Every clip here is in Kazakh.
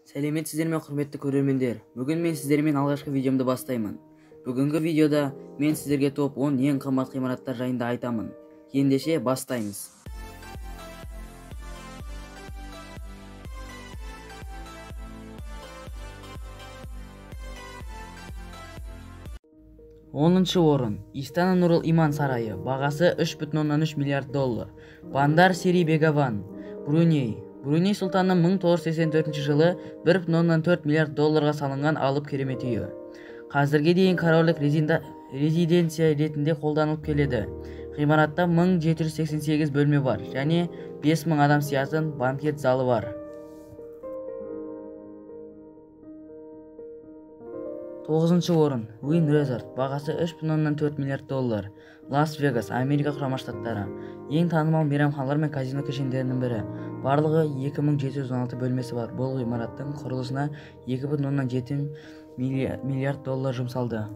Сәлеметсіздер ме, құрметті көрермендер. Бүгін мен сіздермен алғашқы видеомды бастаймын. Бүгінгі видеода мен сіздерге топ 10 ең қымбат ғимараттар жайында айтамын. Ендеше бастаймыз. Оныншы орын. Истана Нурул Иман сарайы. Бағасы 3,3 миллиард доллар. Бандар Сери Бегаван, Бруней. Бруней сұлтаны 1984 жылы 1,4 миллиард долларға салынған алып керемет үйі. Қазірге дейін корольдік резиденция ретінде қолданылып келеді. Ғимаратта 1788 бөлме бар және 5000 адам сиятын банкет залы бар. 9-шы орын. Wynn Resort. Бағасы 3,4 миллиард доллар. Лас-Вегас, Америка Құрама Штаттары. Ең танымал мейрамханалар мен казино кешендерінің бірі. Барлығы 2716 бөлмесі бар. Бұл ғимараттың құрылысына 2,7 миллиард доллар жұмсалды.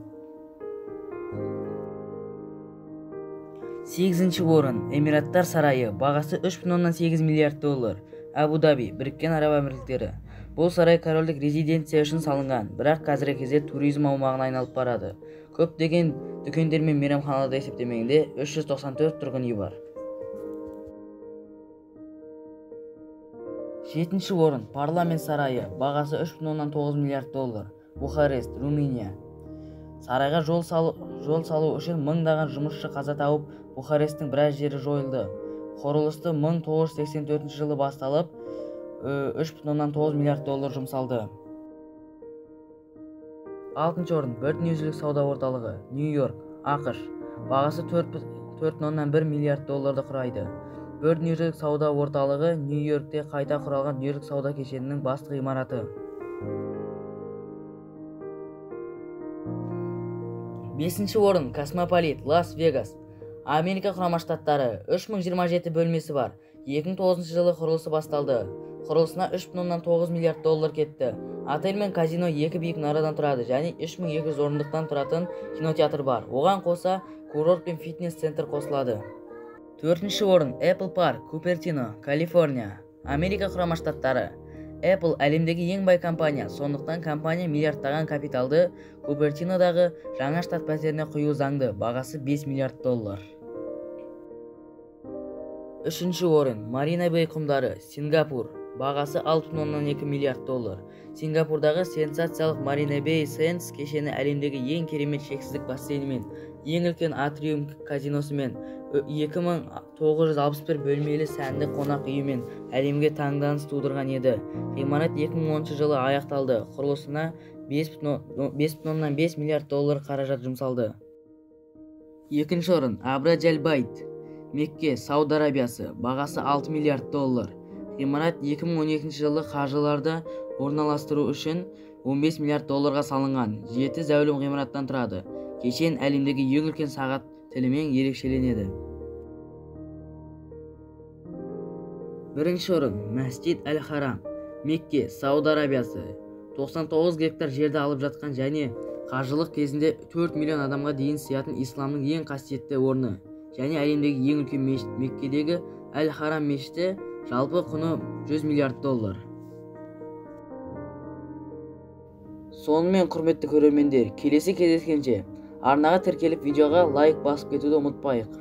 8-ші орын. Эмираттар сарайы. Бағасы 3,8 миллиард доллар. Абу-Даби, Біріккен Араб Әмірліктері. Бұл сарай корольдік резиденция үшін салынған, бірақ қазіргі кезде туризм аумағына айналып барады. Көптеген дүкендер мен мейрамханаларды есептемегенде 394 тұрғын үй бар. 7-ші орын. Парламент сарайы. Бағасы 3,9 миллиард доллар. Бухарест, Румыния. Сарайға жол салу үшін мыңдаған жұмысшы қаза тауып, Бухаресттің біраз жері жойылды. Құрылысты 1984 жылы басталып, 3,9 миллиард доллар жұмсалды. 6-шы орын. Бір дүниежүзілік сауда орталығы. Нью-Йорк, АҚШ. Бағасы 4,1 миллиард долларды құрайды. Бір дүниежүзілік сауда орталығы Нью-Йоркте қайта құралған дүниежүзілік сауда кешенінің басты ғимараты. 5-ші орын. Космополит, Лас-Вегас, Америка Құрама Штаттары. 3027 бөлмесі бар. 2009 жылы құрылысы басталды. Құрылысына 3,9 миллиард доллар кетті. Отель мен казино екі биік мұнарадан тұрады және 3200 орындықтан тұратын кинотеатр бар. Оған қоса курорт пен фитнес-центр қосылады. 4-ші орын. Apple Park, Купертино, Калифорния, Америка Құрама Штаттары. Apple әлемдегі ең бай компания, сондықтан компания миллиардтаған капиталды Купертинодағы жаңа штат пәтеріне құю заңды. Бағасы 5 миллиард доллар. 3-ші орын. Марина Бэй құмдары, Сингапур. Бағасы 6,2 миллиард доллар. Сингапурдағы сенсациялық Марина Бэй Сэндс кешені әлемдегі ең керемет шексіздік бассейнімен, ең үлкен атриум казиносымен, 2961 бөлмелі сәнді қонақ үйімен әлемге таңданыс тудырған еді. Ғимарат 2010 жылы аяқталды. Құрылысына 5,5 миллиард доллар қаражат жұмсалды. 2-ші орын. Абрадж Аль-Байт, Мекке, Сауд Арабиясы. Бағасы 6 миллиард доллар. Ғимарат 2012 жылы қажыларды орналастыру үшін 15 миллиард долларға салынған. 7 зәулім ғимараттан тұрады. Кешен әлемдегі ең үлкен сағат тілімен ерекшеленеді. 1-ші орын. Мәсжид Әл-Харам, Мекке, Сауд Арабиясы. 99 гектар жерді алып жатқан және қажылық кезінде 4 миллион адамға дейін сиятын исламның ең қасиетті орны және әлемдегі ең үлкен мешіт Меккедегі Әл-Харам мешіті, жалпы құны 100 миллиард доллар. Сонымен, құрметті көрермендер, келесі кездескенше арнаға тіркеліп, видеоға лайк басып кетуді ұмытпайық.